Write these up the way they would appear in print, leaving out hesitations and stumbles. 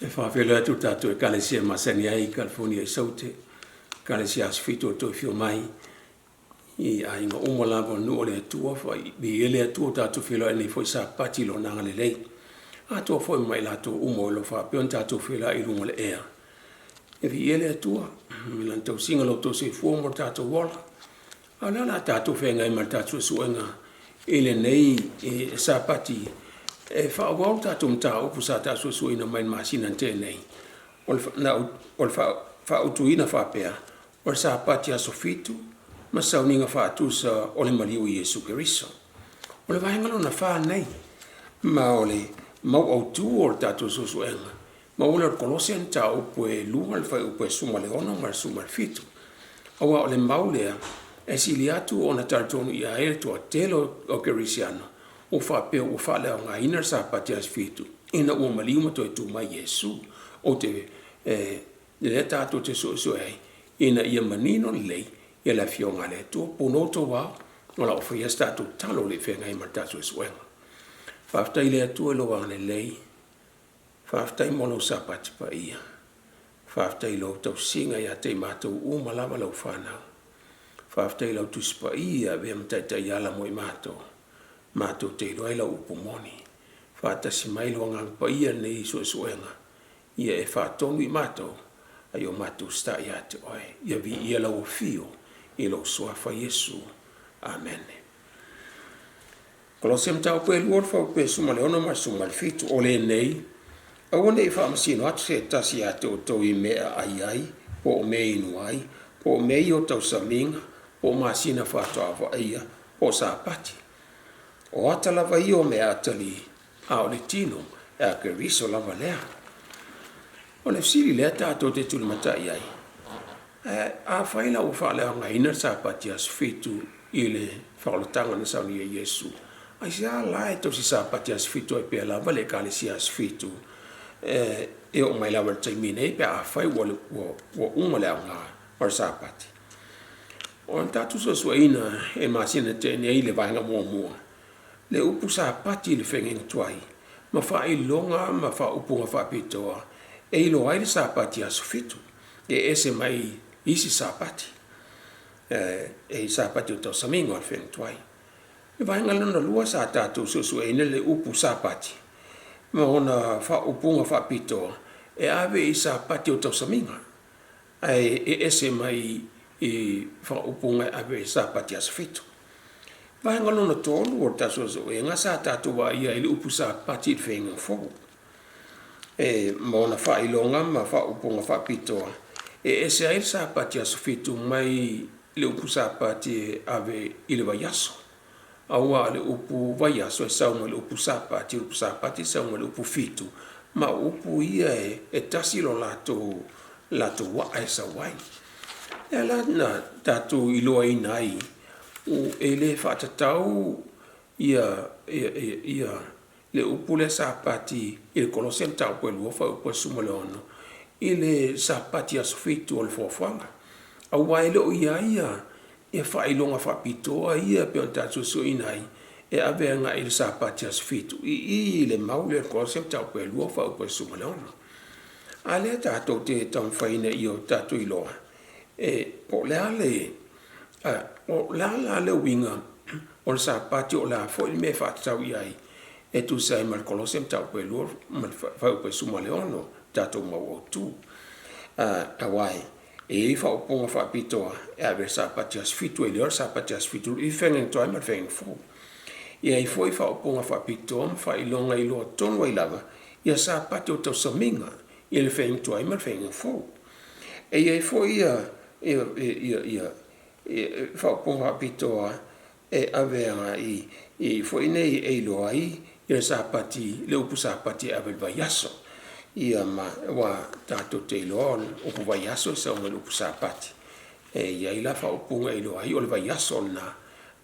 E faafeiloai atu i le tatou Ekalesia e masani ai i Kalifonia i Saute, Ekalesia Aso Fitu o le Toe Afio Mai i aiga uma lava o le nuu o le Atua, viia le Atua ua tatou feiloai i lenei foi Sapati i Lona agalelei, atoa foi ma i latou uma o lo o faapea ona tatou feiloai i luga o le ea. E viia le Atua i Lana tausiga o lo outou soifua ma lo tatou ola. A o lea o le a tatou feagai ma le tatou suesuega i lenei Sapati e faaauau le tatou mataupu sa tatou suesueina mai le masina na tea nei, o le faautuina faapea o le Sapati aso 7 ma sauniga faatusa o le maliu o Iesu Keriso. O le vaega lona 4 lenei, ma o le mau autu o le tatou suesuega ma ua lea o le Kolose mataupu e 2 le fuaiupu e 16 ma le 17. Aua o le mau lea e sili atu ona talitonu i ai le toatele o kerisiano ua faapea ua faaleaogaina le Sapati aso 7 ina ua maliu ma toe tu mai Iesu. Ou te lea tatou te suesue ai ina ia manino lelei ia le Afioga a le Atua. Punou tou ao o la o faia se tatou tatalo le i feagai ma le tatou suesuega. Faafetai i le Atua i lou agalelei, faafetai mo lou Sapati paia, faafetai i lou tausiga ia te i matou uma lava lau fanau. Faafetai i lau Tusi Paia e avea ma taitaiala mo i matou, matou te iloa ai lau upu moni. Faatasi mai lou Agaga Paia i lenei suesuega, ia e faatonu i matou, a ia o matou usitai ia te oe. Ia viia lau afio i lou suafa Iesu. Amene. Kolose mataupu e 2 le fuaiupu e 16 ma le 17. O lenei, aua ne i faamasino atu se tasi ia te outou i mea e ai ai, po o mea e inu ai, po o mea ia o tausamiga, po o masina faatoa vaaia, po o Sapati. O ata lava ia o mea atalii, a o le tino e a Keriso lava lea. O le fesili lea tatou te tulimatai ai, afai la ua faaleaogaina le Sapati aso 7 i le faaolataga na saunia e Iesu, aisea la e tausi Sapati aso 7 ai pea lava le Ekalesia aso 7 e oo mai lava i le taimi nei pe afai ua uma le aoga o le Sapati? O le tatou suesueina e masina tea nei le vaega muamua, le upu Sapati i le feagaiga tuai ma faailoga ma faaupuga faapitoa e iloa ai le Sapati aso 7 e ese mai isi Sapati, e Sapati o tausamiga o le feagaiga tuai. Le vaega lona lua sa tatou suesueina le upu Sapati ma ona faaupuga faapitoa e ave i Sapati o tausamiga ae e ese mai i faaupuga e ave i Sapati aso 7. Vaega lona tolu o le tatou suesuega sa tatou vaaia ai le upu Sapati i le feagaiga fou e ma ona faailoga ma faaupuga faapitoa e ese ai le Sapati aso 7 mai le upu Sapati e ave i le vaiaso. Aua o le upu vaiaso e sau mai le upu Sapati, o le upu Sapati e sau mai le upu fitu, ma o upu ia e tasi lo latou waa e sau ai. Lea la na tatou iloaina ai e le faatatau ia le upu lea Sapati i le Kolose mataupu e 2 fuaiupu e 16 i le Sapati aso 7 o le foafoaga. Aua e le o i ai ia faailoga faapitoa ia e pei ona tatou suesueina ai e ave agai i le Sapati aso 7 i i le mau lea o le Kolose mataupu e 2 fuaiupu e 16. A lea tatou te taumafai ina ia tatou iloa e po o le a le o le a la le uiga o le Sapati, o le a foi le mea e faatatau i ai e tusa ai ma le Kolose mataupu e 2 ma le fuaiupu e 16 tatou mau autu. Aua e i ai faaupuga faapitoa e ave i le Sapati aso 7, e le o le Sapati aso 7 i feagaiga tuai ma le feagaiga fou. E i ai foi faaupuga faapitoa ma faailoga iloa tonu ai lava ia Sapati o tausamiga i le feagaiga tuai ma le feagaiga fou. E i ai foi ia faaupuga faapitoa e ave agai i foi nei e iloa ai le Sapati, le upu Sapati e ave i le vaiaso. Ia ma ua tatou te iloa o le upu vaiaso e sau mai le upu Sapati. E i ai la faaupuga e iloa ai o le vaiaso lena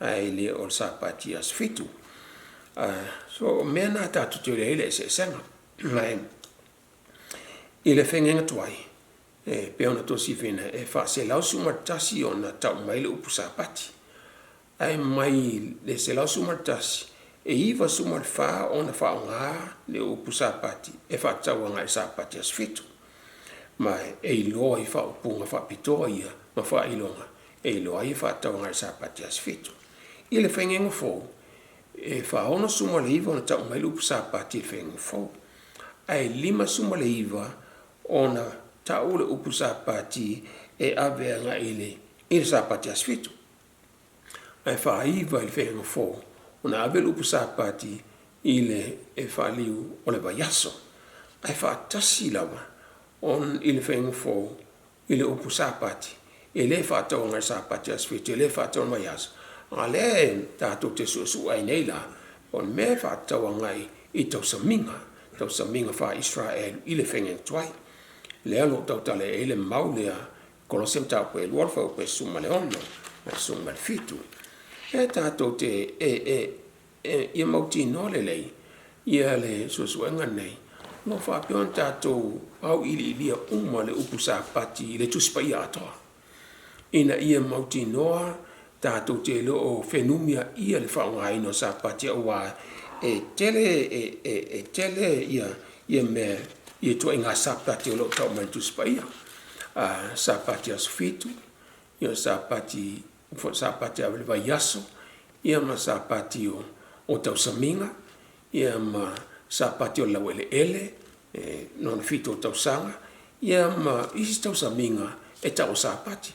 ae le o le Sapati aso 7. So o mea na tatou te iloa ai le eseesega. Ma i le feagaiga tuai, e pei ona outou silafia e 411 ona tau mai le upu Sapati. Ae mai le 111 E 94 ona faaaoga le upu Sapati e faatatau agai i le Sapati Aso Fitu. Ma e iloa i faaupuga faapitoa ia ma faailoga e iloa ai e faatatau agai i le Sapati Aso Fitu. I le Faigaiga Fou, e 49 ona tau mai le upu Sapati i le Faigaiga Fou, ae 59 ona tau le upu Sapati e ave agai i le Sapati Aso Fitu. Ae faaiva i le Faigaiga Fou ona ave le upu Sapati i le faaliu o le vaiaso. Ae faatasi lava i le Faigaiga Fou i le upu Sapati, e le faatatau agai i le Sapati Aso Fitu, e le faatatau i le vaiaso. A o lea e tatou te suesue ai nei la, o le mea e faatatau agai i tausamiga, tausamiga faa-Isaraelu i le Faigaiga Tuai. Lea o lo o tautala i ai le mau lea Kolose mataupu e 2 fuaiupu e 16 agai i le 17. E tatou te ia mautinoa lelei ia le suesuega lenei, o lo o faapea ona tatou auiliilia uma le upu Sapati i le Tusi Paia atoa, ina ia mautinoa tatou te le o fenumiaia le faaaogaina o Sapati, aua e tele e tele ia mea ia ituaiga Sapati o lo o tau mai i le Tusi Paia. Sapati aso fitu, ia Sapati Sapati o le vaiaso, ia ma Sapati o tausamiga, ia ma Sapati o le laueleele, lona fitu o tausaga, ia ma isi tausamiga e tau o Sapati.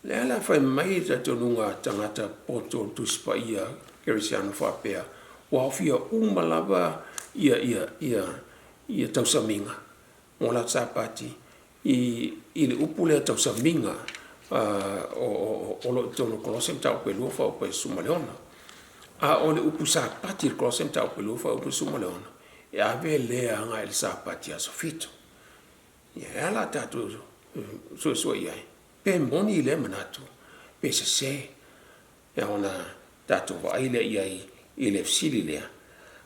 O lea la fai mai le talitonuga a tagata poto o le Tusi Paia Kerisiano faapea, ua aofia uma lava ia tausamiga mo latou Sapati i le upu lea tausamiga o lo o i totonu o Kolose mataupu e 2 fuaiupu e 16. A o le upu Sapati i le Kolose mataupu e 2 fuaiupu e 16, e ave lea agai i le Sapati aso fitu. Ia e a la tatou suesue i ai? Pe moni lea manatu, pe sese? E ao ona tatou vaai lea i ai i le fesili lea.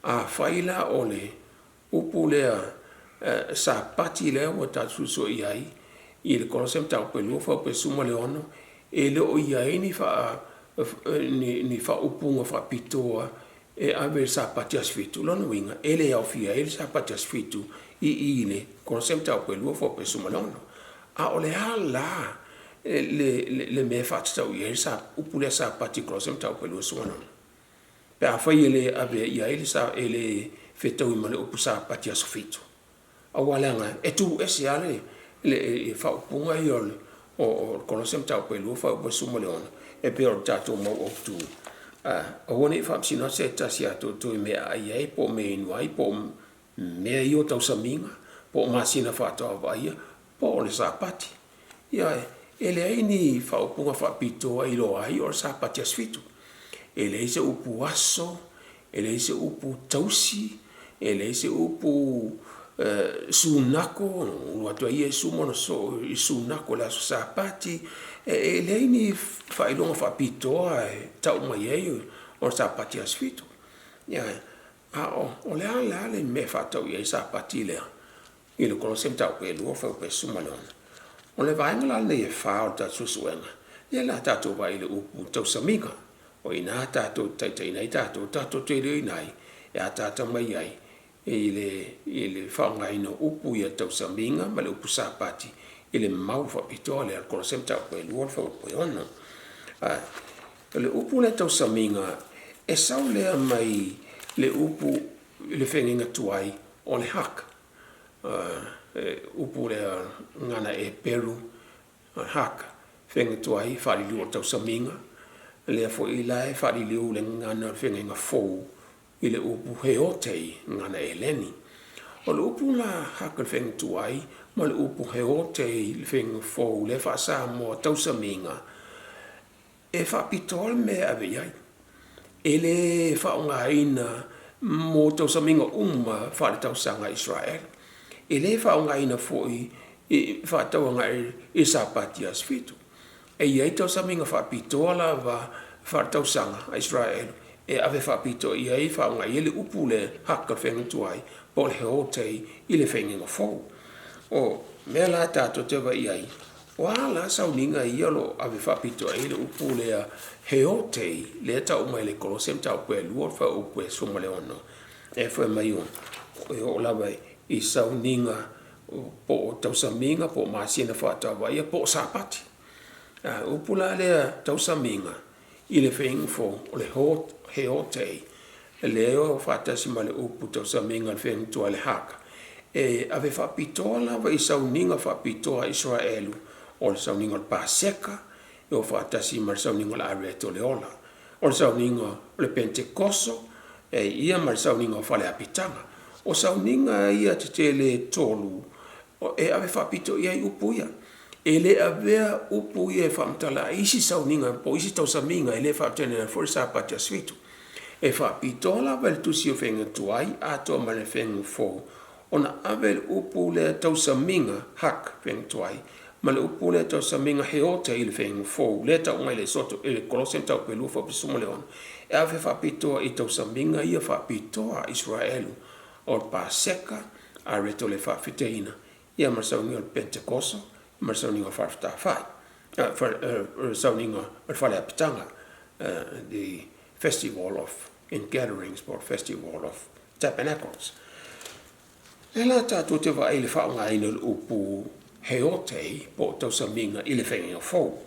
Afai la o le upu lea Sapati lea ua tatou suesue i ai i le Kolose mataupu e 2 fuaiupu e 16, e le o i ai ni faaupuga faapitoa e ave i le Sapati aso fitu. O lona uiga, e le aofia ai le Sapati aso fitu i i le Kolose mataupu e 2 fuaiupu e 16. A o le a la le mea e faatatau i ai le upu lea Sapati i Kolose mataupu e 2:16? Pe afai e le ave i ai le e le fetaui ma le upu Sapati aso fitu, aua leaga e tu ese lava le faaupuga ia o le Kolose mataupu e 2 fuaiupu e 16, e pei o le tatou mau autu, aua ne i faamasino atu se tasi ia te outou i mea e aai ai po o mea e inu ai po o mea ia o tausamiga po o masina faatoa vaaia po o le Sapati. Ioe, e leai ni faaupuga faapitoa e iloa ai o le Sapati aso fitu. E leai se upu aso, e leai se upu tausi, e leai se upu sunako, ulu atu ai Iesu ma ona soo i sunako i le aso Sapati. E leai ni faailoga faapitoa e tau mai ai o le Sapati aso fitu. Ioe, a o le a la le mea e faatatau i ai le Sapati lea? I le Kolose mataupu e 2 fuaiupu e 16. O le vaega la lenei e fa o le tatou suesuega, lea o le a tatou vaai i le upu tausamiga. O i ina tatou te taitaiina ai tatou, tatou te iloiloina ai e ataata mai ai i le faaaogaina o upu ia tausamiga ma le upu Sapati i le mau faapitoa lea o le Kolose mataupu e 2 fuaiupu e 6. O le upu lea tausamiga, e sau lea mai le upu i le feagaiga tuai o le haq, upu lea gana Eperu, haq, feagaiga tuai, faaliliu o le tausamiga. Lea foi la e faaliliu le gagana o le feagaiga fou i le upu heotei, gagana Eleni. O le upu la haq i le feagaiga tuai ma le upu heotei i le feagaiga fou lea e faa-Samoa tausamiga, E faapitoa le mea e ave i ai. E le faaaogaina mo tausamiga uma faaletausaga a Isaraelu. E le faaaogaina foi e faatatau agai i Sapati aso fitu. E i ai tausamiga faapitoa lava faaletausaga a Isaraelu e ave faapitoa i ai, faaaoga i ai le upu lea haka feagaiga tuai po o le heotei i le feagaiga fou. O mea la tatou te vaai i ai, O a la sauniga ia o lo o ave faapitoa i ai le upu lea heortē, lea e tau mai i le Kolose mataupu e 2 fuaiupu e 16, e fai mai e oo lava i sauniga po o tausamiga po o masina faatauvaia po o Sapati. A o le upu la lea tausamiga i le Feiga Fou o le heortē, lea e o faatasi ma le upu tausamiga i le Feiga Tuai le hag, e ave faapitoa lava i sauniga faapitoa a Isaraelu, o le sauniga o le Paseka, e o faatasi ma le sauniga o le Areto o le Ola, o le sauniga o le Penetekoso, e ia ma le sauniga o fale apitaga. O sauniga ia tetele e tolu e ave faapito i ai upu ia. E le avea upu ia e faamatala ai isi sauniga po o isi tausamiga e le faapitoa foi le Sapati Aso Fitu. E faapitoa lava i le tusi o Feiga Tuai atoa ma le Feiga Fou ona ave le upu lea tausamiga hag Feiga Tuai ma le upu lea tausamiga heortē i le Feiga Fou lea e tau mai i le Esoto i le Kolose mataupu e 2 fuaiupu 16, e ave faapitoa i tausamiga ia faapitoa a Isaraelu o le Paseka, Areto le Faafeteina, ia ma le sauniga o le Penetekoso ma le sauniga o le Faafetafai, le sauniga o le Faleapitaga, the Festival of Ingatherings po o le Festival of Tabernacles. O lea la tatou te vaai i le faaaogaina o le upu heortē po o tausamiga i le Feiga Fou.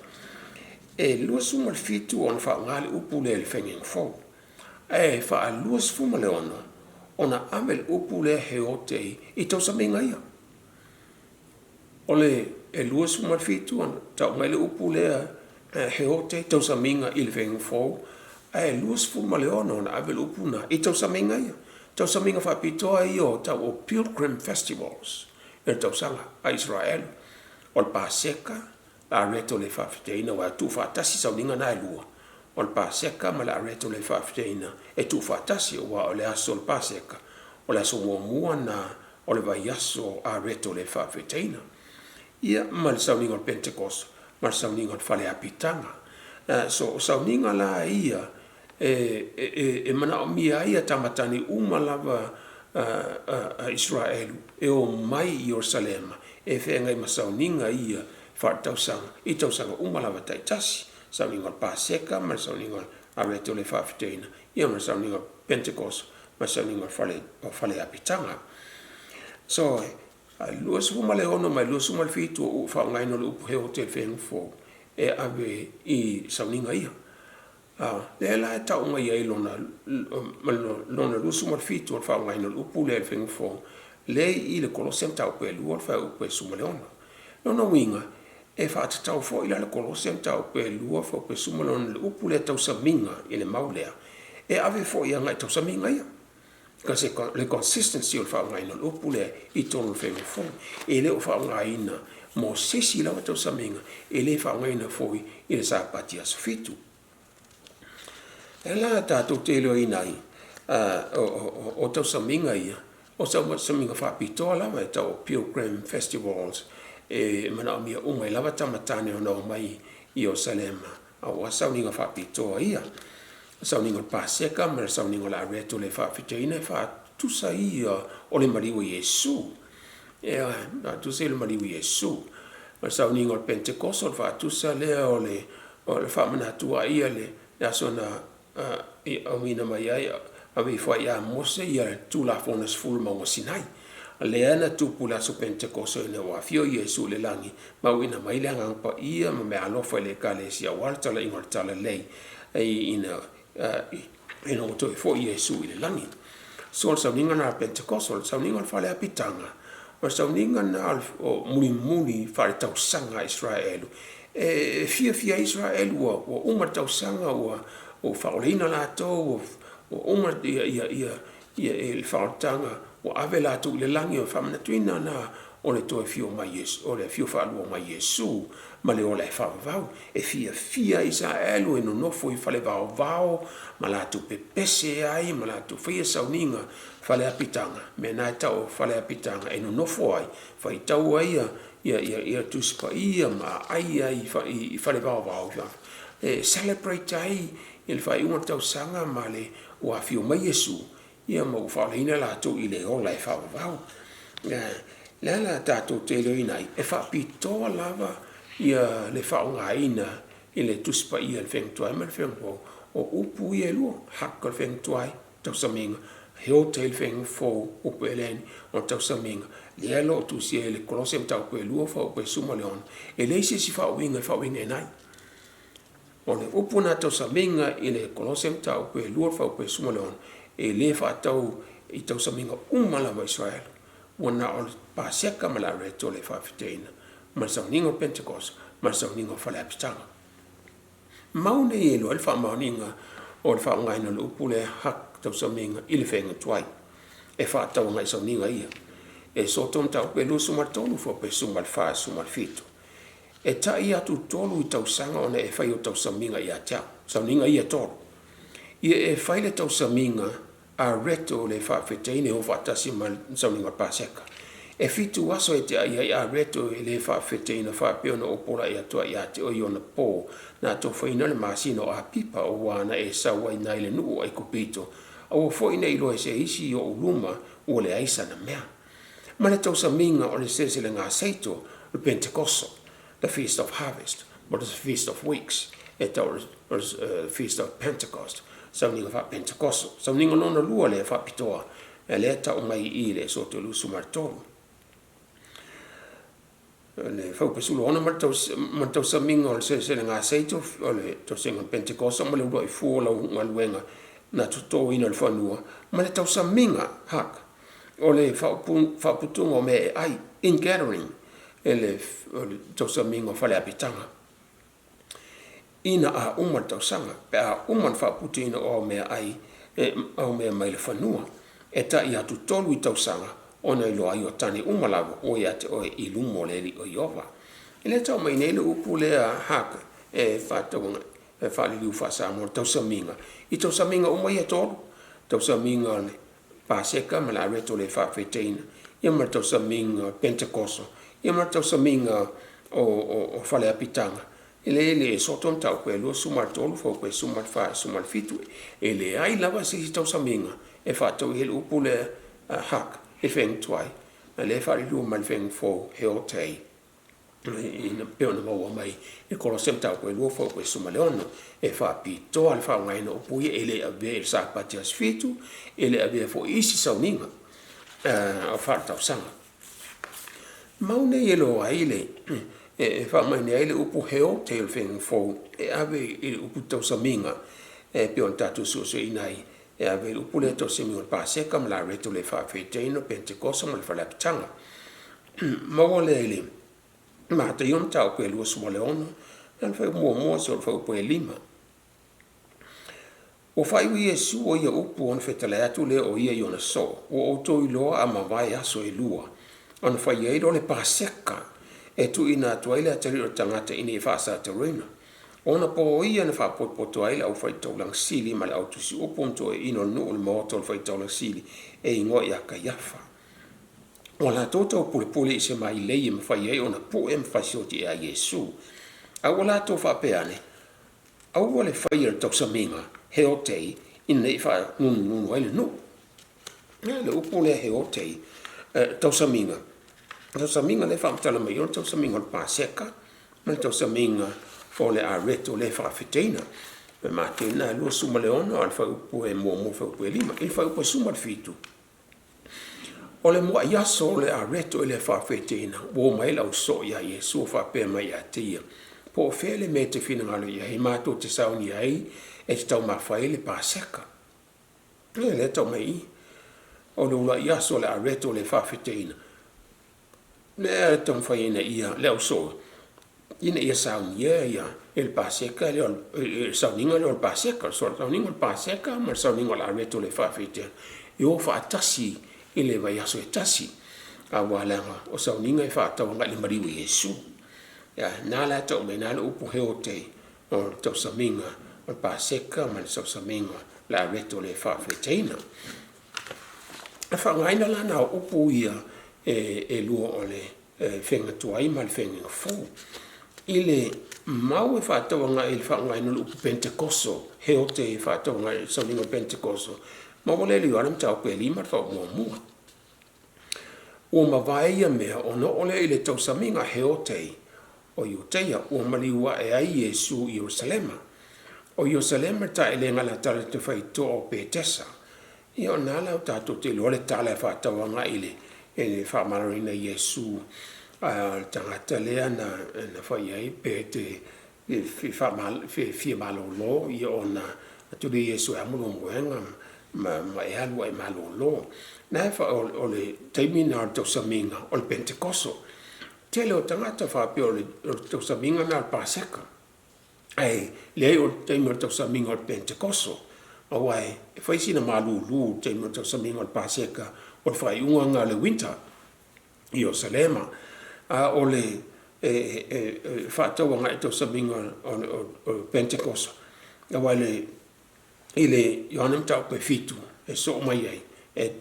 E 27 ona faaaoga le upu lea i le Feiga Fou, ae faa-26 ona ave le upu lea heortē i tausamiga ia. O le e 27 ona tau mai le upu lea heortē tausamiga i le Feiga Fou, ae 26 ona ave le upu lena i tausamiga ia. Tausamiga faapitoa ia o tau o Pilgrim Festivals i le tausaga a Isaraelu. O le Paseka, le Areto le Faafeteina, aua e tuufaatasi sauniga na e lua, o le Paseka ma le Areto le Faafeteina e tuufaatasi, aua o le aso o le Paseka, o le aso muamua lena o le vaiaso Areto le Faafeteina. Ia, ma le sauniga o le Penetekoso, ma le sauniga o le Fale Apitaga. So, o sauniga la ia e manaomia ai tama tane uma lava a Isaraelu e omai i Ierusalema e feagai ma sauniga ia faaletausaga i tausaga uma lava taitasi, sauniga o le Paseka ma le sauniga o le Areto le Faafeteina, ia ma le sauniga o le Penetekoso ma le sauniga o le Fale Apitaga. So, 26 mai 27 o ua faaaogaina o le upu heortē i le Feiga Fou e ave i sauniga ia. A, lea la e tau mai ai lona 27 o le faaaogaina o le upu lea i le Feiga Fou, lea i le Kolose mataupu e 2 le fuaiupu e 16. Lona uiga, e faatatau foi la le Kolose mataupu e 2 fuaiupu e 16 i le upu lea tausamiga i le mau lea, e ave foi agai i tausamiga ia. Because le consistency o le faaaogaina o le upu lea i totonu o le Feiga Fou, e le o faaaogaina mo se isi lava tausamiga, e le faaaogaina foi i le Sapati aso 7. E la tatou te iloaina ai o tausamiga ia, o tausamiga faapitoa lava e tau o Pilgrim Festivals e manaomia uma ai lava tama tane ona omai i Ierusalema, aua sauniga faapitoa ia. Sauniga o le Paseka ma le sauniga o le Areto le Faafeteina e faatusa ia o le maliu o Iesu. E faatusa ia le maliu o Iesu. O le sauniga o le Pentekoso, o le faatusa lea o le faamanatu ia le aso na auina mai ai, ave ifo ai ia Mose ia le Tulafono e 10 i le mauga Sinai. Lea na tupu i le aso Pentekoso ina ua afio Iesu i le lagi ma auina mai le Agaga Paia ma meaalofa i le Ekalesia aua le talaiga o le Talalelei ina ua toe foi Iesu i le lagi. So o le sauniga lena a le Pentekoso, o le sauniga o le fale apitaga, o le sauniga lena o mulimuli faaletausaga a Isaraelu. E fiafia ai Isaraelu ua uma le tausaga ua faaolaina latou, ua uma le faaolataga ua ave latou i le lagi, o le faamanatuina lena o le toe afio mai Iesu, o le afio faalua mai Iesu ma le ola e faavavau. E fiafia ai Isaraelu e nonofo i fale vaovao ma latou pepese ai ma latou faia sauniga fale apitaga, mea na e tau o fale apitaga e nonofo ai, faitau ai ia Tusi Paia ma aai ai i fale vaovao e celebrate ai i le faaiuga o le tausaga ma le ua afio mai Iesu ia ma ua faaolaina latou i le ola e faavavau. O le a la tatou te iloaina ai, e faapitoa lava ia le faaaogaina i le Tusi Paia i le Feagaiga Tuai ma le Feagaiga Fou o upu ia e lua, haq o le Feagaiga Tuai, tausamiga, heotei le Feagaiga Fou, upu eleni o le tausamiga, lea o lo o tusia i le Kolose mataupu e 2 fuaiupu e 16, e leai se isi faauiga e faauigaina ai. O le upu lena tausamiga i le Kolose mataupu e 2 fuaiupu e 16, e le faatatau i tausamiga uma lava a Isaraelu, ua na o le Paseka ma le Areto le faafetaina ma le sauniga o le Penetekoso ma le sauniga o fale apitaga. Mau nei e iloa ai le faamaoniga o le faaaogaina o le upu lea haq tausamiga i le feagaiga tuai e faatatau agai i sauniga ia. E soto mataupu e 23 fuaiupu e 14 e 17. E tai atu tolu i tausaga ona e fai o tausamiga ia te au, sauniga ia e tolu. Ia e fai le tausamiga areto le faafetaina e o faatasi ma le sauniga o le Paseka. E fitu aso e te ai ai areto e le faafetaina faapea ona ou polaia atu ai ia te oe i ona po na atofaina le masina o Apipa auā na e sau ai nai le nuu o Aikupito, aua foi ne i iloa e se isi i ou luma ua leai sana mea. Ma le tausamiga o le seleselega aseito o le Penetekoso, the Feast of Harvest, po o le Feast of Weeks, e tau o le Feast of Pentecost, sauniga faa-Penetekoso. Sauniga lona lua lea faapitoa, lea e tau mai i i le Esoto 23. Le fuaiupu 16 ma le tausamiga o le seleselega aseito o le tausaga o le Penetekoso ma le uluai fua o lau galuega na totoina i le fanua ma le tausamiga haq o le faaputuga o mea e ai, ingathering, e le tausamiga o fale apitaga. Ina a uma le tausaga, pe a uma ona faaputuina o au mea ai, au mea mai le fanua, e tai atu tolu i tausaga ona iloa ai o tane uma lava ua ia te oe i luma o le Alii o Ieova. E le tau mai nei le upu lea haq e faatauga e faaliliu faa-Samoa le tausamiga i tausamiga uma ia e tolu, tausamiga o le Paseka ma le areto le faafetaina, ia ma le tausamiga o Penetekoso, ia ma le tausamiga o fale apitaga. E le le soto mataupu e 23 fuaiupu e 14 e 17. E leai lava se isi tausamiga e faatatau i ai le upu lea haq e feagaiga tuai, a lea e faaliliu mai le feagaiga fou heotei pei ona maua mai i Kolose mataupu e 2 fuaiupu e 16. E faapitoa le faaaogaina o upu ia e le avea i le Sapati aso fitu, e le avea foi i isi sauniga o faaletausaga. Mau nei e iloa ai le e faamaonia ai le upu heotei o le feagaiga fou e ave i le upu tausamiga e pei ona tatou suesueina ai e ave i le upu lea tausamiga o le Paseka ma le areto le faafetaina o Penetekoso ma le fale apitaga. Maua lea i le Mataio mataupu e 26, na le fuaiupu muamua seia oo i le fuaiupu e 5. Ua faaiu Iesu o ia upu ona fetalai atu lea o ia i ona soo, ua outou iloa a mavae aso e lua, ona fai ai lea o le Paseka, e tuuina atu ai le atalii o le tagata ina ia faasataurina. O ona po ia na faapotopoto ai le aufaitaulaga sili ma le au tusiupu ma toeaiina o le nuu o le maota o le faitaulaga sili e igoa ia Kaiafa. Ua latou taupulepule i se mailei e mafai ai ona pue ma fasioti ia Iesu. A ua latou faapea ane, Aua le faia le tausamiga heotei ina ne i faanunununu ai le nuu. Le upu lea heotei, tausamiga, tausamiga lea e faamatala mai o le tausamiga o le Paseka ma le tausamiga o le areto lea e faafetaina. E matau na 26 a le fuaiupu e muamua fuaiupu e 5 i le fuaiupu e 17. O le muai aso o le areto e le faafetaina, ua o mai le ausoo ia Iesu ua faapea mai ia te ia, Po o fea le mea e te finagalo i ai matou te saunia ai e te taumafa ai le Paseka. Ia lea e tau mai i i. O le uluai aso o le areto le faafetaina, lea e taumafai ina ia le ausoo ina ia saunia ia e le Paseka lea o le sauniga lea o le Paseka, o le sauniga o le Paseka ma le sauniga o le areto le faafetaina e o faatasi i le vaiaso e tasi, aua leaga o sauniga e faatatau agai i le maliu o Iesu. Ia, na la e tau mai i ina le upu heotei o le tausamiga o le Paseka ma le tausamiga o le areto le faafetaina. E faaaogaina la na o upu ia e lua o le feagaiga tuai ma le feagaiga fou. I le mau e faatatau agai i le faaaogaina o le upu Penetekoso, heotei e faatatau agai i le sauniga o le Penetekoso, maua lea i le Ioane mataupu e 5 le fuaiupu muamua. Ua mavae ia mea ona oo lea i le tausamiga heotei. o Iutaia ua maliu ae ai Iesu i Ierusalema. O Ierusalema le taelega latalata i le faitotoa o Petesa. Ia o lena la ua tatou te iloa le tala e faatatau agai i le faamaloloina o Iesu a le tagata lea na fai i ai pe te fia malolo ona atu lea o Iesu e amo lou moega ma e alu ae e malolo. O le taimi lena o le tausamiga o le Penetekoso. Tele o tagata faapea o le tausamiga lena o le Paseka, ae leai o le taimi o le tausamiga o le Penetekoso aua e fai sina malulu i le taimi o le tausamiga o le Paseka o le faaiuga lena o le winter i Ierusalema. A o le faatau agai i le tausamiga o le Penetekoso aua i le Ioane Mataupu e 7 e sosoo mai ai,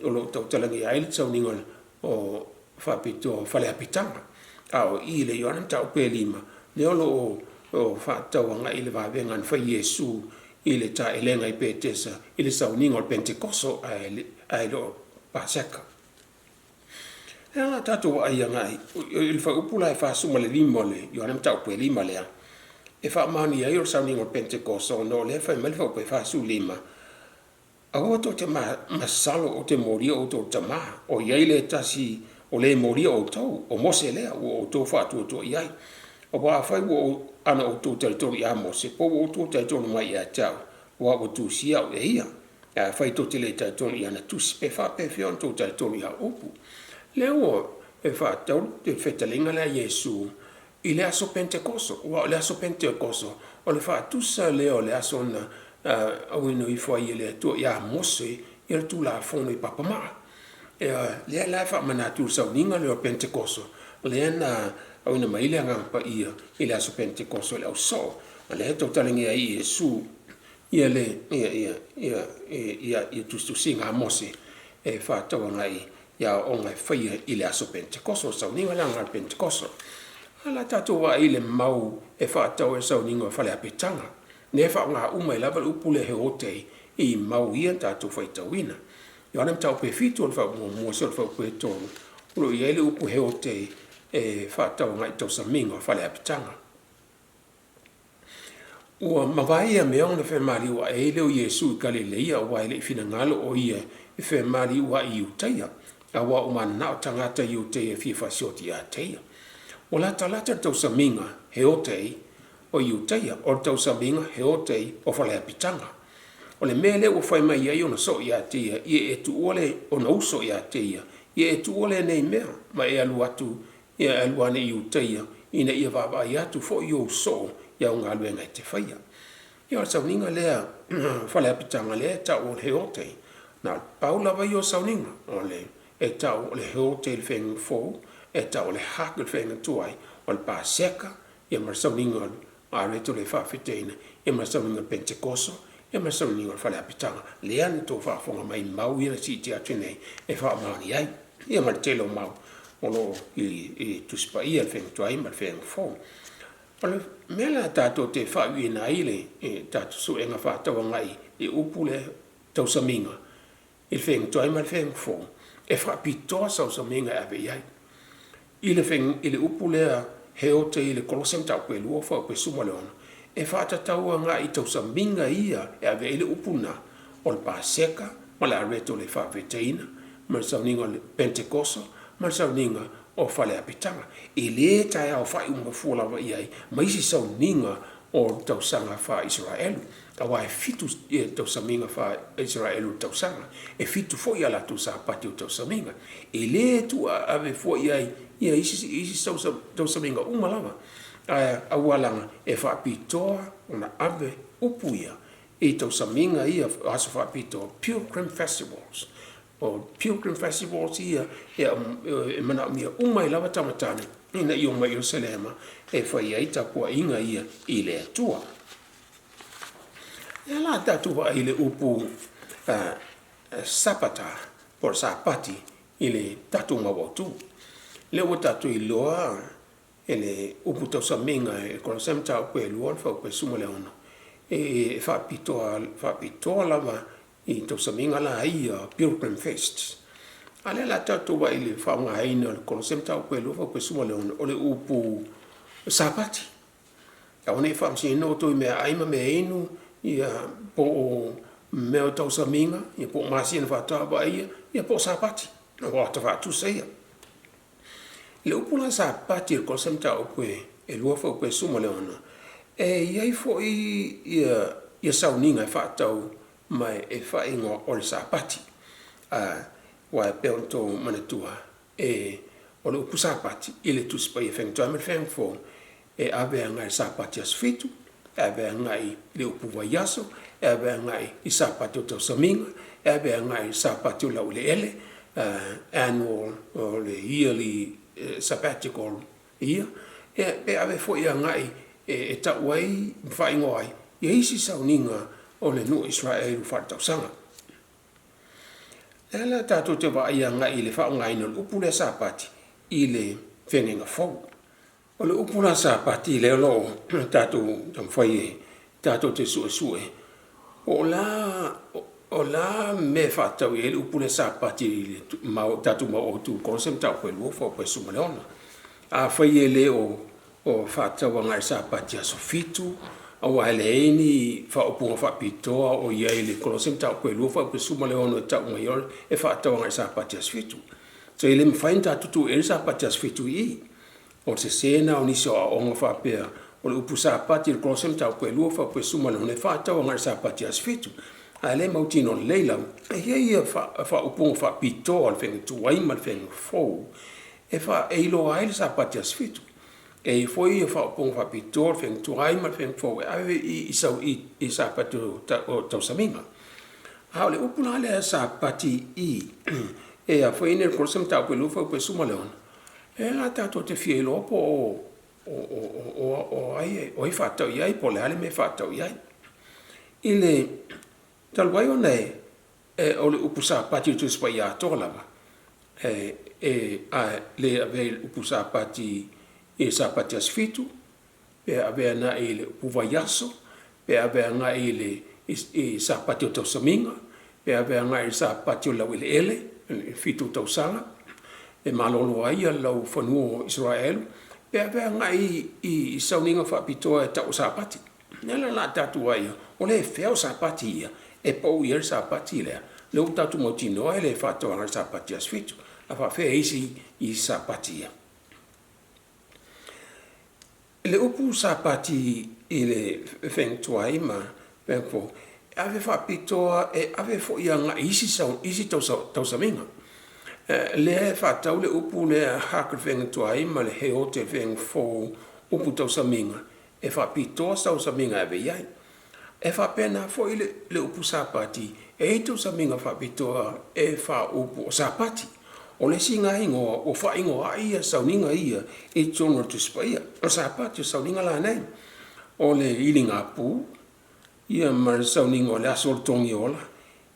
o lo o tautalagia ai le sauniga o faapitoa o fale apitaga. A o i i le Ioane Mataupu e 5 lea o lo o faatatau agai i le vavega na fai e Iesu i le taelega i Petesa i le sauniga o le Penetekoso ae le o le Paseka. O le a tatou vaai agai i le fuaiupu la e 45 o le Ioane Mataupu e 5 lea, e faamaonia ai o le sauniga o le Penetekoso ona o lea e fai mai le fuaiupu e 45, Aua tou te masalo ou te molia outou i le Tama, o i ai le tasi o le e molia outou, o Mose lea ua outou faatuatua i ai. Aua afai ana outou talitonu ia Mose, po ua outou talitonu mai ia te au, aua ua tusia au e ia. Ae afai tou te le talitonu i ana tusi, pe faapefea ona outou talitonu i au upu? Lea ua faatatau le fetalaiga lea a Iesu i le aso Penetekoso, aua o le aso Penetekoso o le faatusa lea o le aso na auina ifo ai e le Atua ia Mose le Tulafono i papamaa. Lea la e faamanatu i le sauniga lea o le Penetekoso lea na auina mai ai le Agaga Paia i le aso Penetekoso i le ausoo. O lea e tautalagia ai e Iesu ia tusitusiga a Mose e faatatau agai i aoaoga e faia i le aso Penetekoso, o le sauniga la lena o le Penetekoso. Ae o le a tatou vaai i le mau e faatatau ai le sauniga o le fale apitaga, lea e faaaoga uma ai lava le upu lea heotei i mau ia na tatou faitauina. Ioane Mataupu e 7 o le fuaiupu muamua seia oo i le fuaiupu e 3, o lo o i ai le upu heotei e faatatau agai i tausamiga o fale apitaga. Ua mavae ia mea ona femaliu ae ai lea o Iesu i Kalileia, aua e le i finagalo o ia e femaliu ae i Iutaia, aua ua mananao tagata Iutaia e fia fasioti ia te ia. Ua latalata le tausamiga heotei o Iutaia, o le tausamiga heotei o faleapitaga. O le mea lea ua fai mai ai ona soo ia te ia, ia e tuua le, ona uso ia te ia, ia e tuua lenei mea, ma e alu atu, ia e alu ane i Iutaia, ina ia vaavaai atu foi ou soo i au galuega e te faia. Ia o le sauniga lea faleapitaga lea e tau o le heotei, na o le pau lava ia o sauniga, o le e tau o le heotei i le Feagaiga Fou, e tau o le haq i le Feagaiga Tuai, o le Paseka, ia ma le sauniga o le areto le faafetaina, ia ma le sauniga o le Penetekoso, ia ma le sauniga o le faleapitaga, lea na outou faafofoga mai i mau ia na siitia atu nei e faamaonia ai, ia ma le tele o mau o lo o i Tusi Paia i le Feagaiga Tuai ma le Feagaiga Fou. O le mea la tatou te faaiuina ai le tatou suega faatauagai i upu lea tausamiga i le Feagaiga Tuai ma le Feagaiga Fou, e faapitoa sausamiga e ave i ai. I le upu lea heote i le Kolose Mataupu e 2 fuaiupu e 16, e faatatau agai i tausamiga ia e ave ai le upu lena, o le Paseka ma le areto le faafetaina ma le sauniga o le Penetekoso ma le sauniga o faleapitaga. E le taeaofai uma fua lava i ai ma isi sauniga o le tausaga faa-Isaraelu, aua e 7 tausamiga faa-Isaraelu i le tausaga, e 7 foi a latou Sapati o tausamiga. E le tuu ave fua i ai ia isi tausamiga uma lava, ae aualaga e faapitoa ona ave upu ia i tausamiga ia aso faapitoa, Pilgrim Festivals. O Pilgrim Festivals ia e manaomia uma ai lava tamatane ina ia omai i Ierusalema e fai ai tapuaiga ia i le Atua. E ala tatou vaai i le upu Sapata po o le Sapati i le tatou mau autu. Lea ua tatou iloa e le upu tausamiga e Kolosai Mataupu e 2 fuaiupu e 16, e faapitoa lava i tausamiga la ia Pilgrim Feasts. A lea la tatou vaai i le faaaogaina o le Kolosai Mataupu e 2 fuaiupu e 16, o le upu Sapati. Aua ne i faamasinoina outou i meaai ma meainu, ia po o mea o tausamiga, ia po o masina faatoa vaaia, ia po o Sapati, o ata faatusa ia. I le upu la Sapati i le Kolose Mataupu e 2 fuaiupu e 16, e i ai foi ia sauniga e faatau ma e faaigoa o le Sapati. Aua e pei ona outou manatua, o le upu Sapati i le Tusi Paia Feagaiga Tuai ma le Feagaiga Fou, e ave agai i le Sapati aso 7, e ave agai i le upu vaiaso, e ave agai i Sapati o tausamiga, e ave agai i Sapati o laueleele, annual o le yearly sabbatical ia, pe ave foi agai e tau ai ma faaigoa ai isi sauniga o le nuu o Isaraelu faaletausaga. O lea la tatou te vaai agai i le faaaogaina o le upu lea Sapati i le Feagaiga Fou. O le upu la Sapati lea o lo o tatou taumafai e tatou te suesue, po o le a le mea e faatatau i ai le upu lea Sapati i le tatou mau autu i Kolose Mataupu e 2 fuaiupu e 16. Afai e le o faatatau agai i le Sapati aso 7, aua e leai ni faaupuga faapitoa o i ai i le Kolose Mataupu e 2 fuaiupu e 16 e tau mai ai e faatatau agai i le Sapati aso 7. So e le mafai ona tatou tuu i ai le Sapati aso 7 i i. O le sese lena o nisi o aoaoga faapea o le upu Sapati i le Kolose Mataupu e 2 fuaiupu e 16 e faatatau agai i le Sapati aso 7. A o lea e mautinoa lelei lava e i ai faaupuga faapitoa o le Feagaiga Tuai ma le Feagaiga Fou e iloa ai le Sapati aso 7. E i ai foi faaupuga faapitoa o le Feagaiga Tuai ma le Feagaiga Fou e ave i Sapati o tausamiga. A o le upu la lea Sapati i i e afaina i le Kolose Mataupu e 2 fuaiupu e 16, lea la tatou te fia iloa po o ai e faatatau i ai po o le a le mea e faatatau i ai. I le talu ai ona o le upu Sapati i le Tusi Paia atoa lava, e le avea i le upu Sapati i le Sapati aso 7, pe ave agai i le upu vaiaso, pe ave agai i Sapati o tausamiga, pe ave agai i le Sapati o le laueleele, le 7 o tausaga e malolo ai laufanua o Isaraelu, pe ave agai i sauniga faapitoa e tau o Sapati. O lea la o le a tatou vaai i ai, o le fea o Sapati ia e pau i ai le Sapati lea, lea ua tatou mautinoa e le faatatau agai i le Sapati aso 7. A faapefea isi Sapati ia? I le upu Sapati i le Feagaiga Tuai ma le Feagaiga Fou, e ave faapitoa, e ave foi agai i isi tausamiga. Lea e faatatau le upu lea hag i le Feagaiga Tuai ma le heot i le Feagaiga Fou, upu tausamiga, e faapitoa se tausamiga e ave i ai. E faapena foi le upu Sapati, e i ai tausamiga faapitoa e faaupu o Sapati. O le isi lena igoa ua faaigoa ai sauniga ia i totonu o le Tusi Paia. O le Sapati o le sauniga lanei, o le iligapu, ia ma le sauniga o le aso o le togiola,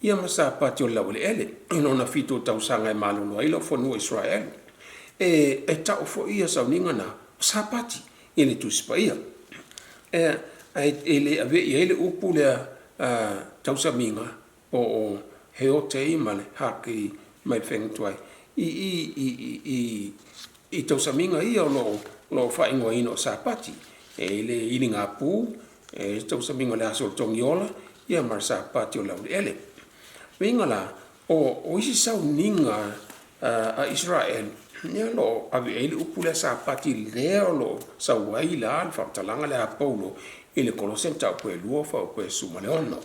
ia ma Sapati o le laueleele i lona 7 o tausaga e malolo ai laufanua o Isaraelu. E tau foi ia sauniga na o Sapati i le Tusi Paia. Ae e le avea i ai le upu lea tausamiga po o heotei ma le haki mai le Feagaiga Tuai i tausamiga ia o lo o faaigoaina o Sapati. E i ai le iligapu, e i ai le tausamiga o le aso o le togiola, ia ma le Sapati o le laueleele. O le uiga la, o isi sauniga a Isaraelu, lea o lo o ave i ai le upu lea Sapati lea o lo o sau ai la le faamatalaga lea a Paulo i le Kolose Mataupu e 2 fuaiupu e 16.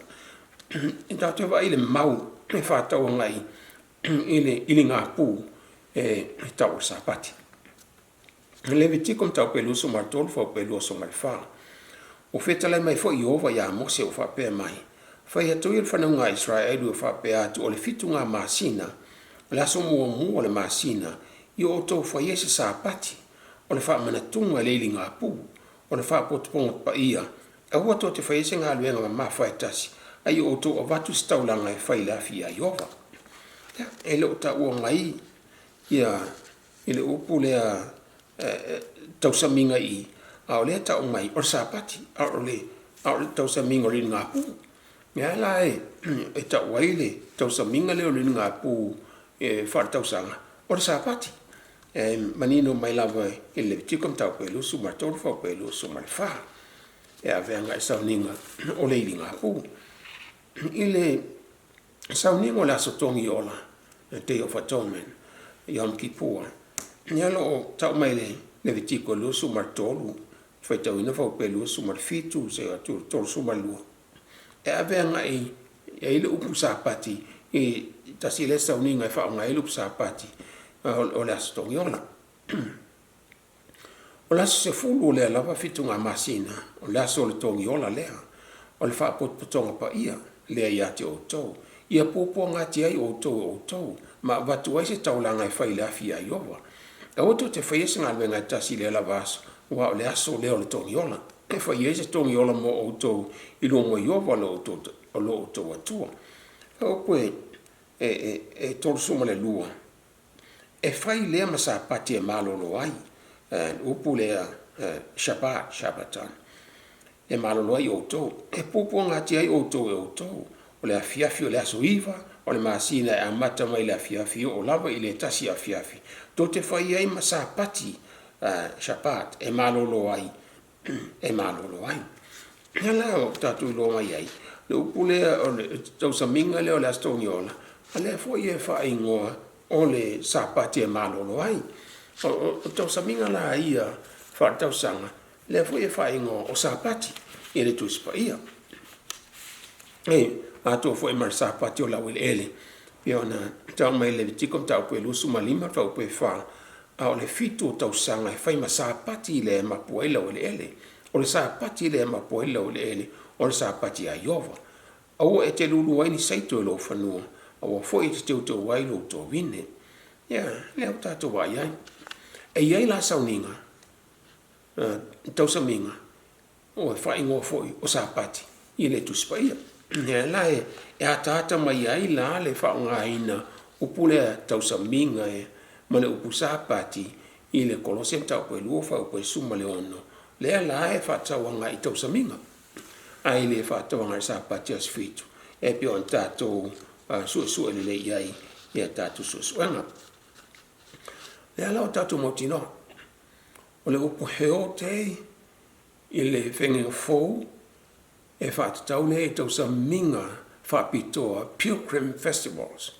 E tatou te vaai i le mau e faatatau agai i le iligapu e tau o le Sapati. Levitiko Mataupu e 23 fuaiupu e 24. Ua fetalai mai foi Ieova iā Mose ua faapea mai, Fai atu ia i le fanauga a Isaraelu e faapea atu, O le fituga masina, o le aso muamua o le masina, ia outou fai ai se Sapati, o le faamanatuga i le iligapu, o le faapotopotoga paia, aua tou te faia se galuega mamafa e tasi, a ia outou avatu se taulaga e fai i le afi iā Ieova. Ia, e le o taua mai ia i le upu lea tausamiga i i, a o lea e tau mai o le Sapati, a o le tausamiga o le iligapu. Lea la e tau ai le tausamiga lea o le iligapu e faaletausaga o le Sapati. E manino mai lava i le Levitiko mataupu e 23 fuaiupu e 24 e ave agai i sauniga o le iligapu. I le sauniga o le Aso Togiola, the Day of Atonement, Yom Kippur, lea o lo o tau mai le Levitiko 23, faitauina fuaiupu e 27 seia oo atu i le 32, e ave agai i ai le upu Sapati i tasi lea sauniga e faaaoga ai le upu Sapati o le Aso Togiola. O le aso 10 o lea lava fituga masina, o le aso o le togiola lea, o le faapotopotoga paia lea ia te outou, ia puapuagatia ai outou e outou, ma avatu ai se taulaga e fai i le afi iā Ieova. Aua tou te faia se galuega e tasi i lea lava aso, aua o le aso lea o le togiola, e fai ai se togiola mo outou i luma o Ieova lo outou Atua. O upu e 32, e fai lea ma Sapati e malolo ai, le upu lea Shabbat, Shabbaton, e malolo ai outou, e puapuagatia ai outou e outou, o le afiafi o le aso 9 o le masina e amata mai le afiafi e oo lava i le 1 afiafi, tou te fai ai ma Sapati, Shabbat, e malolo ai, e malolo ai. Lea la ua tatou iloa mai ai, le upu lea o le tausamiga lea o le Aso Togiola, o lea foi e faaigoa o le Sapati e malolo ai. O tausamiga la ia faaletausaga, lea foi e faaigoa o Sapati i le Tusi Paia. E atoa foi ma le Sapati o laueleele, pei ona tau mai le Levitiko mataupu e 25 fuaiupu e 4, a o le 7 o tausaga e fai ma Sapati lea e mapu ai laueleele. O le Sapati lea e mapu ai laueleele, o le Sapati a Ieova. Aua e te lulu ai ni saito i lou fanua, aua foi e te teuteu ai lou tovine. Ia, lea ua tatou vaai ai. E i ai la sauniga, tausamiga, ua faaigoa foi o Sapati i le Tusi Paia. Lea la e ataata mai ai la le faaaogaina upu lea tausamiga ma le upu Sapati i le Kolose mataupu e 2 fuaiupu e 16, lea la e faatatau agai i tausamiga, ae le faatatau agai i Sapati aso 7 e pei ona tatou suesue lelei i ai i a tatou suesuega. Lea la ua tatou mautinoa, o le upu heote i le fegega fou e faatatau lea i tausamiga faapitoa Pilgrim Festivals,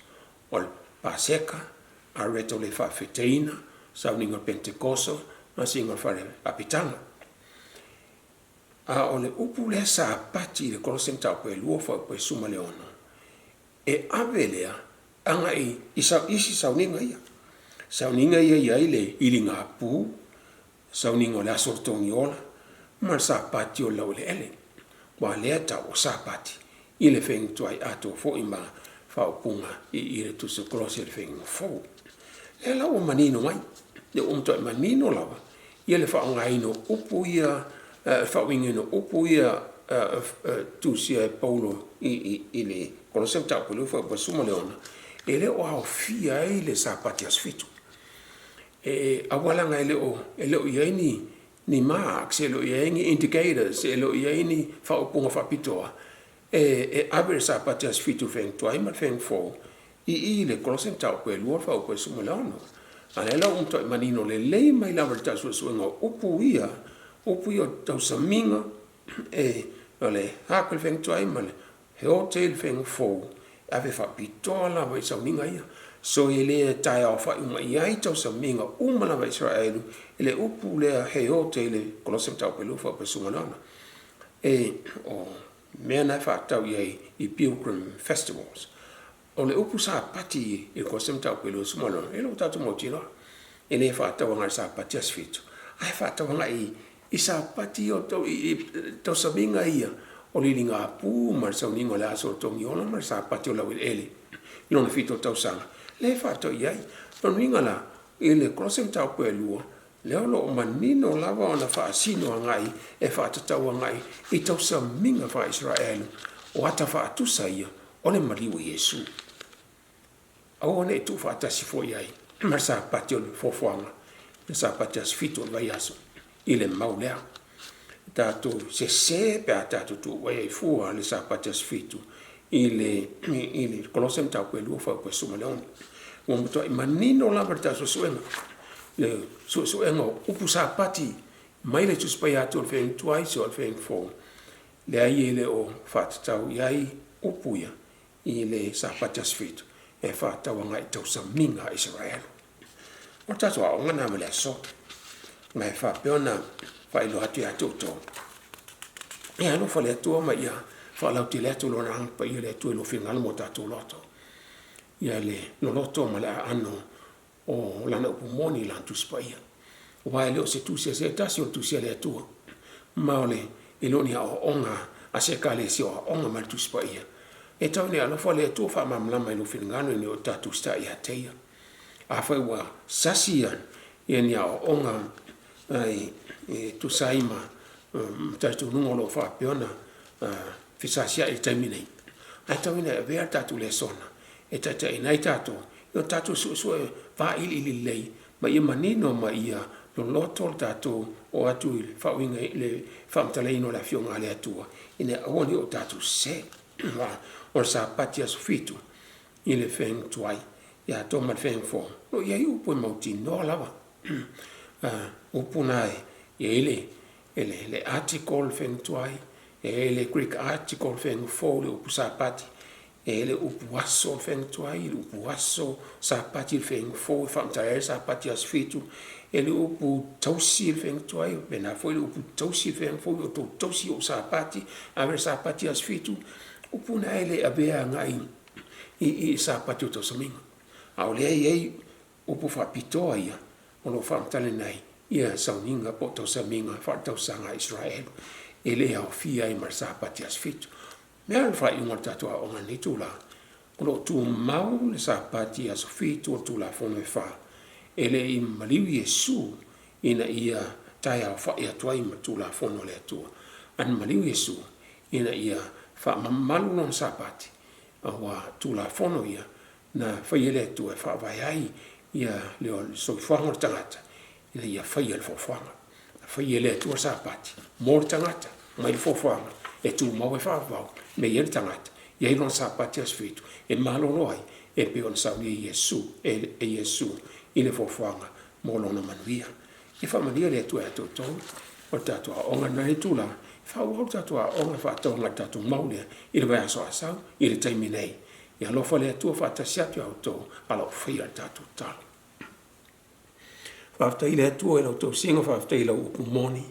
o le Paseka, Areto le Faafeteina, Sauniga o le Penetekoso, Masiga o le Fale Apitaga. A o le upu lea Sapati i le Kolose mataupu e 2 fuaiupu e 16, e ave lea agai i isi sauniga ia. Sauniga ia e i ai le iligapu, sauniga o le aso o le togiola, ma le Sapati o le laueleele. Aua lea e tau o Sapati i le feigatuai atoa foi ma faaupuga i le Tusi o Kolose i le feiga fou. Lea la ua manino mai, lea ua matuai manino lava ia le faaaogaina o upu ia, faauigaina o upu ia tusia e Paulo i le Kolose mataupu 2 fuaiupu 16, e le o aofia ai le Sapati aso 7. E aualaga e le o i ai ni marks, e le o i ai ni indicators, e le o i ai ni faaupuga faapitoa e ave le Sapati aso 7 i le feiga tuai ma le feiga fou i le Kolose mataupu e 2 fuaiupu e 16. A lea la ua matuai manino lelei mai lava i le tau suesuega o upu ia, upu ia o tausamiga e o le hak i le feiga tuai ma le heote i le feiga fou, e ave faapitoa lava i sauniga ia. So e le taeaofai uma i ai tausamiga uma lava Isaraelu i le upu lea heote i le Kolose mataupu e 2 fuaiupu e 16. E o mea na e faatatau i ai i Pilgrim Festivals. O le upu Sapati i le Kolose mataupu e 26, e le o tatou mautinoa. E le faatatau agai i le Sapati aso 7, ae faatatau agai i Sapati o tausamiga ia o le iligapu ma le sauniga o le aso o le togiola ma le Sapati o le laueleele i lona 7 o tausaga, lea e faatatau i ai. O lona uiga la, i le Kolose mataupu e 2, lea o lo o manino lava ona faasino agai e faatatau agai i tausamiga faa-Isaraelu o ata faatusa ia o le maliu o Iesu. Aua ne i tuufaatasi foi ai ma le Sapati o le foafoaga, le Sapati aso 7 o le vaiaso i le mau lea. Tatou sese pe a tatou tuuai ai fua le Sapati aso 7 i le Kolose mataupu e 2 fuaiupu e 16. Ua matuai manino lava le tatou suesuega. le suesuega o upu Sapati mai le Tusi Paia atu o le Feagaiga Tuai seia oo i le Feagaiga Fou, leai e le o faatatau i ai upu ia i le Sapati aso Fitu e faatatau agai i tausamiga a Isaraelu. O le tatou aoga lena mo le aso. Ma e faapea ona faailoa atu ia te outou, ia alofa le Atua ma ia faalautele atu Lona Agaga Paia o le Atua i lou finagalo ma o tatou loto, ia le loloto ma le aano o Lana upu moni i Lana Tusi Paia. Aua e le o se tusi a se tasi, o le tusi a le Atua. Ma o le, e le o ni aoaoga a se Ekalesia o aoga mai le Tusi Paia. E tau ina e alofa le Atua faamalamalama i lou finagalo ina ia o tatou usitai ia te Ia. Afai ua sasi ia ni aoaoga e tusa ai ma talitonuga o lo o faapea ona fesasiai i le taimi nei, ae tau ina e avea le tatou lesona e taitaiina ai tatou i o tatou suesue vailiili lelei ma ia manino ma ia loloto le tatou oo atu i le faauiga i le faamatalaina o le Afioga a le Atua ina ia aua ne i o tatou sese. O le Sapati aso Fitu i le Feagaiga Tuai ia atoa ma le Feagaiga Fou, o lo o i ai upu e mautinoa lava. Upu na e i ai le article i le Feagaiga Tuai, e i ai le Greek article i le Feagaiga Fou, le upu Sapati, e i ai le upu aso i le Feagaiga Tuai, le upu aso Sapati i le Feagaiga Fou e faamatala ai le Sapati aso Fitu, e le upu tausi i le Feagaiga Tuai, faapena foi le upu tausi i le Feagaiga Fou, ia outou tausi i ou Sapati, ave le Sapati aso Fitu. Upu na e le avea agai i Sapati o tausamiga. A o lea e i ai upu faapitoa ia o lo o faamatalaina ai ia sauniga po o tausamiga faaletausaga a Isaraelu e le aofia ai ma le Sapati aso Fitu. O le a le faaiuga o le tatou aoga i lenei itula? O lo o tumau le Sapati aso Fitu o le Tulafono e fa. E le i maliu Iesu ina ia taeaofai atu ai ma le Tulafono a le Atua. A na maliu Iesu ina ia faamamalu lona Sapati, aua Tulafono ia na faia e le Atua e faavae ai ia le soifuaga o le tagata ina ia faia le foafoaga. Na faia e le Atua le Sapati mo le tagata mai le foafoaga e tumau ai faavavau mea i ai le tagata, i ai lona Sapati aso Fitu e malolo ai e pei ona saunia Iesu e Iesu i le foafoaga mo lona manuia. Ia faamanuia le Atua ia te outou. O le tatou aoga lena i itula, e faaauau le tatou aoga e faatau agai i le tatou mau lea i le vaiaso a sau i le taimi nei. Ia alofa le Atua faatasi atu ia outou a o lo o faia le tatou tatalo. Faafetai i le Atua i lau tausiga, faafetai i lau upu moni.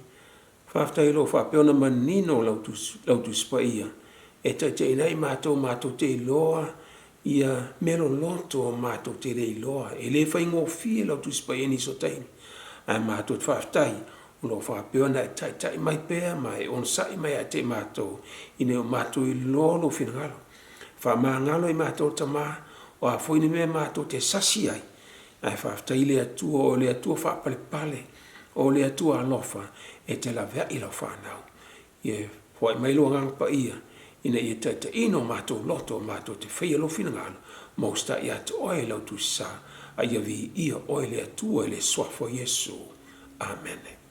Faafetai o lo o faapea ona manino lau Tusi Paia e taitaiina ai matou, matou te iloa ia mea loloto matou te le iloa. E le faigofie lau Tusi Paia i nisi o taimi, ae matou te faafetai o lo o faapea ona e taitai mai pea ma e onosai mai ia te matou ina ia o matou iloa lou finagalo. Faamagalo i matou le Tama, o a foi ni mea matou te sasi ai, Ae faafetai i le Atua, o le Atua faapalepale, o le Atua alofa, e te laveai lau fanau. Ia foai mai lou Agaga Paia ina ia taitaiina o matou loto matou te faia lou finagalo ma usitai ia te oe i lau Tusi Sa, a ia viia oe le Atua i le Suafa o Iesu. Amene.